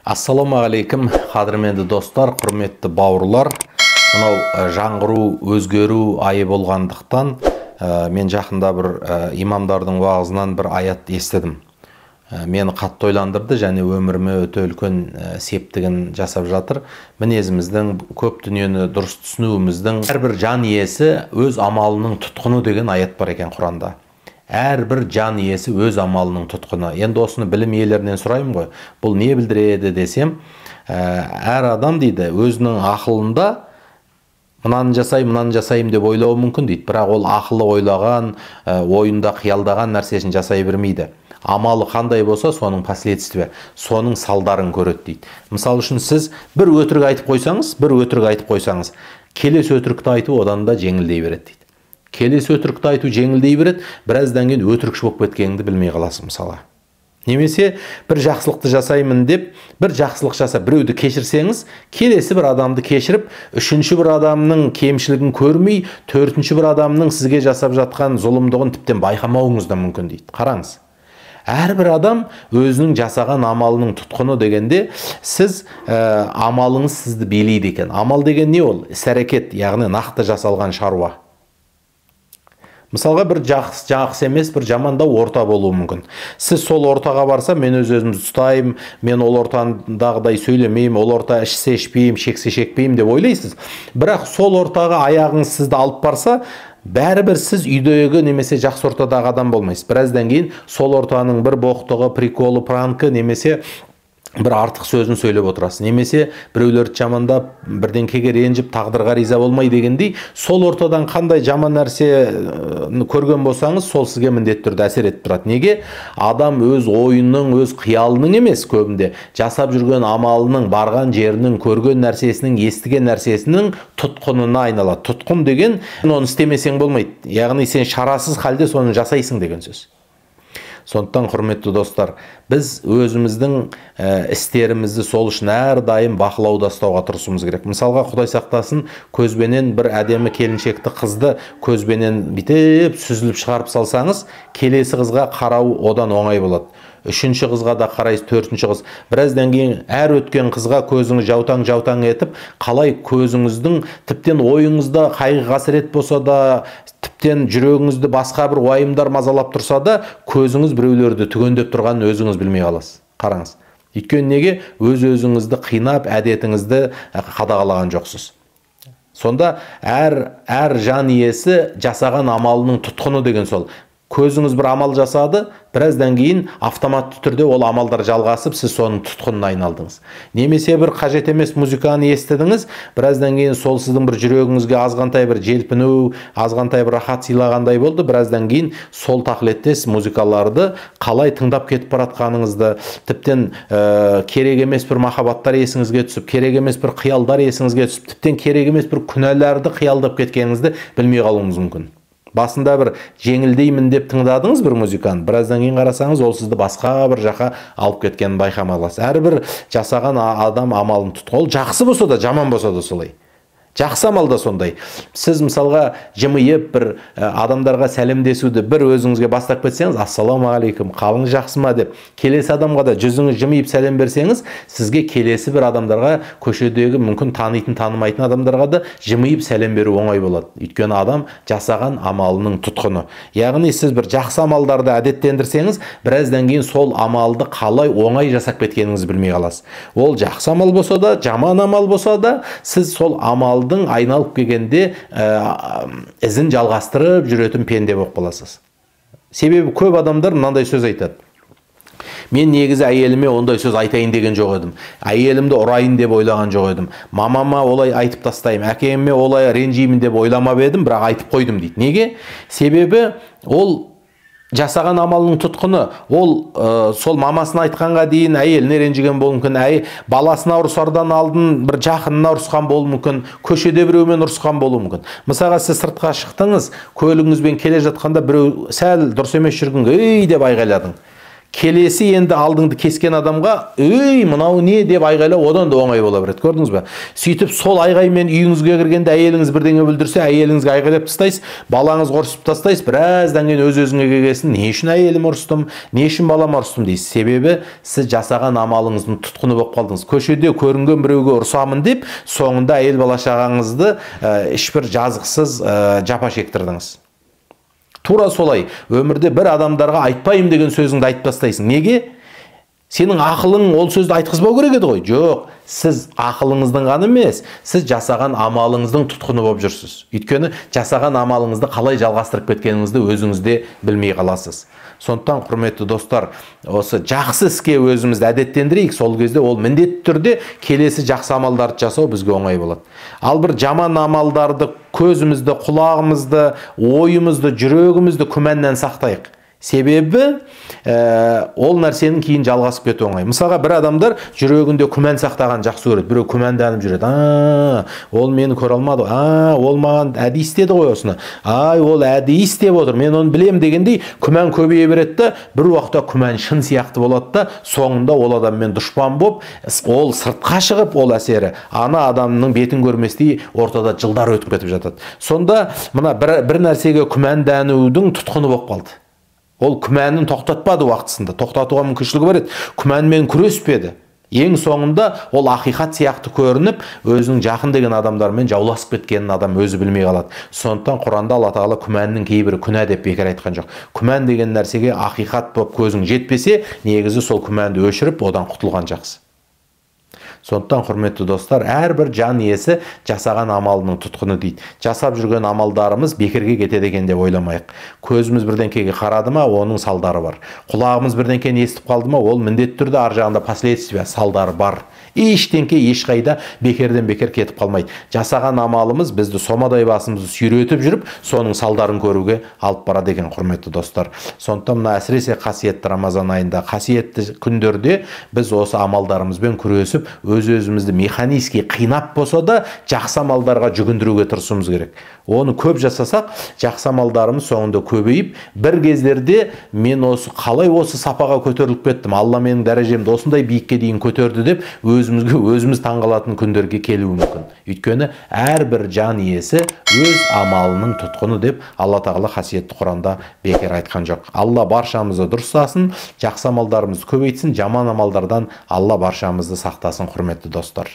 Ассалаумағалейкум, қадірменді достар, құрметті бауырлар. Мынау жаңғыру, өзгеру айы болғандықтан, мен жақында бір имамдардың уағызынан бір аят естідім. Мені қатты ойландырды және өміріме өте үлкен септігін жасап жатыр. Мінезіміздің, көп дүниені дұрыс түсінуіміздің, әрбір жан иесі өз амалының тұтқыны деген аят бар екен Құранда. Әрбір жан иесі өз амалының тұтқыны. Енді осыны білім иелерінен сұраймын ғой. Бұл не білдіреді десем, әр адам дейді өзінің ақылында мынаны жасаймын, мынаны жасаймын деп ойлауы мүмкін дейді. Бірақ ол ақылы ойлаған, ойында қиялдаған нәрсесін жасай бермейді. Амалы қандай болса, соның последствия, соның салдарын көреді дейді. Мысал үшін сіз бір өтірік айтып қойсаңыз, бір өтірік айтып қойсаңыз, келесі өтірікті айту одан да жеңілдей береді дейді. Келесі өтірікті айту жеңілдей береді, біраздан кейін өтірікші болып кеткеніңді білмей қаласың мысалы. Немесе бір жақсылықты жасаймын деп, бір жақсылық жасап біреуді кешірсеңіз, келесі бір адамды кешіріп, үшінші бір адамның кемшілігін көрмей, төртінші бір адамның сізге жасап жатқан зұлымдығын тіптен байқамауыңыз да мүмкін дейді. Қараңыз. Әрбір адам өзінің жасаған амалының тұтқыны дегенде, сіз амалыңыз сізді билейді екен. Амал деген не ол? Іс-әрекет, яғни нақты жасалған шаруа. Мысалға бір жақсы емес, бір жамандау орта болуы мүмкін. Сіз сол ортаға барса, мен өз өзімді ұстаймын, мен ол ортадағыдай сөйлемеймін, ол орта ішсе ішпеймін, шексе шекпеймін деп ойлайсыз. Бірақ сол ортаға аяғыңыз сізді алып барса, бәрібір сіз үйдегі немесе жақсы ортадағы адам болмайсыз. Біраздан кейін сол ортаның бір боқтығы, приколы, пранкі немесе бір артық сөзін сөйлеп отырасыз. Немесе біреулерді жамандап, бірдеңкеге ренжіп, тағдырға риза болмай дегендей, сол ортадан қандай жаман нәрсе көрген болсаңыз, сол сізге міндетті түрде әсер етіп тұрады. Неге? Адам өз ойының, өз қиялының емес көбінде, жасап жүрген амалының, барған жерінің, көрген нәрсесінің, естіген нәрсесінің тұтқынына айналады. Тұтқын деген, оны істемесең болмайды. Яғни сен шарасыз халде соны жасайсың деген сөз. Сондықтан, құрметті достар, біз өзіміздің істерімізді сол үшін әрдайым бақылауда ұстауға тырысуымыз керек. Мысалға, Құдай сақтасын, көзбенен бір әдемі келіншекті, қызды көзбенен бүйтіп сүзіліп шығарып салсаңыз, келесі қызға қарау одан оңай болады. Үшінші қызға да қарайсыз, төртінші қыз. Біраздан кейін әр өткен қызға көзіңіз жаутаң-жаутаң етіп, қалай көзіңіздің тіптен ойыңызда қайғы қасірет болса да, тіптен жүрегіңізді басқа бір уайымдар мазалап тұрса да, көзіңіз біреулерді түгендеп тұрғанын өзіңіз білмей қаласыз. Қараңыз. Өйткені неге? Өз-өзіңізді қинап, әдетіңізді қадағалаған жоқсыз. Сонда әр жан иесі жасаған амалының тұтқыны деген сол. Көзіңіз бір амал жасады, біраздан кейін автоматты түрде ол амалдар жалғасып, сіз соның тұтқынына айналдыңыз. Немесе бір қажет емес музыканы естідіңіз, біраздан кейін сол сіздің бір жүрегіңізге азғантай бір желпіну, азғантай бір рахат сыйлағандай болды, біраздан кейін сол тақылеттес музыкаларды қалай тыңдап кетіп баратқаныңызды, тіптен керек емес бір махаббаттар есіңізге түсіп, керек емес бір қиялдар есіңізге түсіп, тіптен керек емес бір күнәларды қиялдап кеткеніңізді білмей қалуыңыз мүмкін. Басында бір жеңілдеймін деп тыңдадыңыз бір музыканы, біраздан кейін қарасаңыз, ол сізді басқа бір жаққа алып кеткенін байқамай қаласыз. Әрбір жасаған адам амалын тұтқын. Ол жақсы болса да, жаман болса да солай. Жақсы амал да сондай. Сіз мысалға жымиып бір адамдарға сәлемдесуді бір өзіңізге бастап кетсеңіз, ассалаумағалейкум, қалыңыз жақсы ма деп, келесі адамға да жүзіңіз жымиып сәлем берсеңіз, сізге келесі бір адамдарға, көшедегі мүмкін танитын, танымайтын адамдарға да жымиып сәлем беру оңай болады. Өйткені адам жасаған амалының тұтқыны. Яғни сіз бір жақсы амалдарды әдеттендірсеңіз, біраздан кейін сол амалды қалай оңай жасап кеткеніңізді білмей қаласыз. Ол жақсы амал болса да, жаман амал болса да, сіз сол амалды айналып келгенде ізін жалғастырып жүретін пенде болып қаласыз. Себебі көп адамдар мынандай сөз айтады. Мен негізі әйеліме ондай сөз айтайын деген жоқ едім. Әйелімді ұрайын деп ойлаған жоқ едім. Мамама олай айтып тастаймын, әкеме олай ренжимін деп ойламап едім, бірақ айтып қойдым дейді. Неге? Себебі ол жасаған амалының тұтқыны. Ол сол мамасына айтқанға дейін әйеліне ренжіген болуы мүмкін, баласына ұрысардан алдын бір жақынына ұрысқан болуы мүмкін, көшеде біреумен ұрысқан болуы мүмкін. Мысалға, сіз сыртқа шықтыңыз, көлігіңізбен келе жатқанда біреу сәл дұрыс емес жүргенге ей деп айғайладың. Келесі енді алдыңды кескен адамға, "Ей, мынау не?" деп айғайлау одан да оңай бола береді. Көрдіңіз бе? Сөйтіп сол айғаймен үйіңізге кіргенде әйеліңіз бірдеңе бүлдірсе, әйеліңізге айғайлап тастайсыз, балаңызға ұрсып тастайсыз. Біраздан кейін өз-өзіңе келгесін, не үшін әйелім ұрыстым, не үшін балам ұрыстым дейсіз. Себебі сіз жасаған амалыңыздың тұтқыны болып қалдыңыз. Көшеде көрінген біреуге ұрсамын деп, соңында әйел бала шағаңызды ешбір жазықсыз жапа шектірдіңіз. Тура солай өмірде бір адамдарға айтпаймын деген сөзіңді айтып тастайсың. Неге? Сенің ақылың ол сөзді айтқызбау керек еді ғой. Жоқ, сіз ақылыңыздың ғана емес, сіз жасаған амалыңыздың тұтқыны болып жүрсіз. Өйткені жасаған амалыңызды қалай жалғастырып кеткеніңізді өзіңіз де білмей қаласыз. Сондықтан, құрметті достар, осы жақсы іске өзімізді әдеттендірейік. Сол кезде ол міндетті түрде келесі жақсы амалдарды жасау бізге оңай болады. Ал бір жаман амалдарды көзімізді, құлағымызды, ойымызды, жүрегімізді күмәннен сақтайық. Себебі ол нәрсенің кейін жалғасып кетуі оңай. Мысалға, бір адамдар жүрегінде күмән сақтаған жақсы көреді. Біреу күмәнданып жүреді. А, ол мені көре алмады. А, ол маған әдейі істеді ғой осыны. Ай, ол әдейі істеп отыр. Мен оны білем дегендей күмән көбейе береді да, бір уақытта күмән шын сияқты болады да, соңында ол адаммен дұшпан болып, ол сыртқа шығып, ол әсері ана адамның бетін көрместей ортада жылдар өтіп кетіп жатады. Сонда мына бір нәрсеге күмәнданудың тұтқыны болып қалды. Ол күмәнін тоқтатпады уақытысында, тоқтатуға мүмкіншілігі бар еді. Күмәнмен күреспеді. Ең соңында ол ақиқат сияқты көрініп, өзінің жақын деген адамдармен жауласып кеткенін адам өзі білмей қалады. Сондықтан Құранда Алла Тағала күмәннің кейбірі күнә деп бекер айтқан жоқ. Күмән деген нәрсеге ақиқат болып көзің жетпесе, негізі сол күмәнді өшіріп, одан құтылған жақсы. Сондықтан, құрметті достар, әрбір жан иесі жасаған амалының тұтқыны дейді. Жасап жүрген амалдарымыз бекерге кетеді екен деп ойламайық. Көзіміз бірдеңкеге қарады ма, оның салдары бар. Құлағымыз бірдеңкені естіп қалды ма, ол міндетті түрде ар жағында последствия, салдары бар. Ештеңке ешқайда бекерден бекер кетіп қалмайды. Жасаған амалымыз бізді сомадай басымызды сүйретіп жүріп, соның салдарын көруге алып барады екен, құрметті достар. Сондықтан мына әсіресе қасиетті Рамазан айында, қасиетті күндерде біз осы амалдарымызбен күресіп, өз-өзімізді механически қинап болса да жақсы амалдарға жүгіндіруге тырысуымыз керек. Оны көп жасасақ, жақсы амалдарымыз соңында көбейіп, бір кездерде мен осы қалай осы сапаға көтеріліп кеттім, Алла менің дәрежемді осындай биікке дейін көтерді деп өзімізге өзіміз таңғалатын күндерге келуі мүмкін. Өйткені әрбір жан иесі өз амалының тұтқыны деп Алла Тағала қасиетті Құранда бекер айтқан жоқ. Алла баршамызды дұрыстасын, жақсы амалдарымызды көбейтсін, жаман амалдардан Алла баршамызды сақтасын, құрметті достар.